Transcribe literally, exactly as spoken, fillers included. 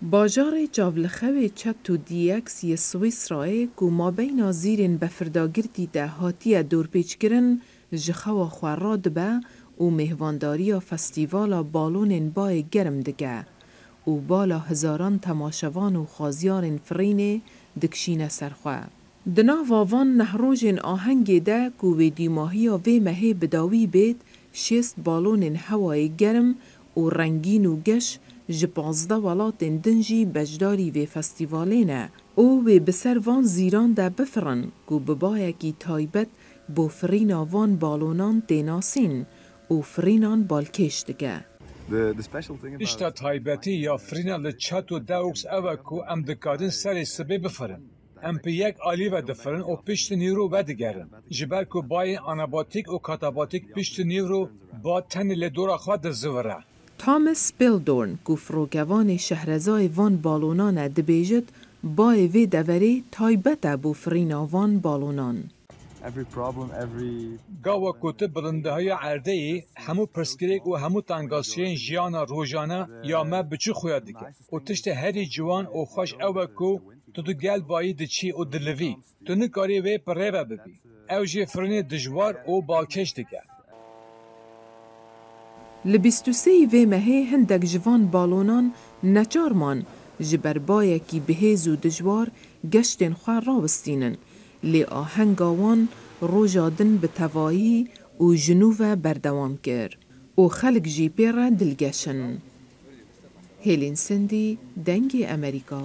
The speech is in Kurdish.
Bajarê çavlixewê Çeto D X yê Swîsrayê ku mabeyna zîrên befirdagirtî de hatiye dorpêçkirin, ji xewa xwe radibe û mêhvandariya festîvala balonên bayê germ dike û bala hezaran temaşevan û xwaziyarên firînê dikişîne ser xwe. Di nava van neh rojên ahengê de ku wê dîmahiya vê mehê bi dawî bêt, şêst balonên hewayê germ û rengîn û geş ji pazdeh welatên din jî beşdarî vê festîvalê ne û wê bi ser van zîran de bifirin ku bi bayekî taybet bo firîna van balonan tê nasîn û firînan balkêş dike. Pişta taybetî ya firîna li Çeto Deux ew e ku em dikarin serê sibê bifirin. Em bi yek alî ve difirin û piştî nîvro vedigerin. Ji ber ku bayên anabatîk û katabatîk piştî nîvro ba tenê li dora xwe dizivire. Thomas Spildorn ku firokevanê şehrezayê van balonan e dibêjit, bayê vê deverê taybet e bo firîna van balonan. Gava ku tu bilindihiya erdê yî, hemû pirsgirêk û hemû tengasiyên jiyana rojane ya me bi çi xuya dike? Û tiştê herî ciwan û xweş ew e ku tu di gel bayî diçî û dilivî. Tu nikarî wê bi rê ve bibî. Ew jî firînê dijwar û balkêş dike. Li bîst û sê vê mehê hindek ji van balonan neçar man, ji ber bayekî bihêz û dijwar geştên xwe rawistînin, lê ahenga wan roja din bi tevayî û ji nû ve berdewam kir û xelk jî pê re dilgeş in. Hêlîn Sindî, Dengê Emerîka.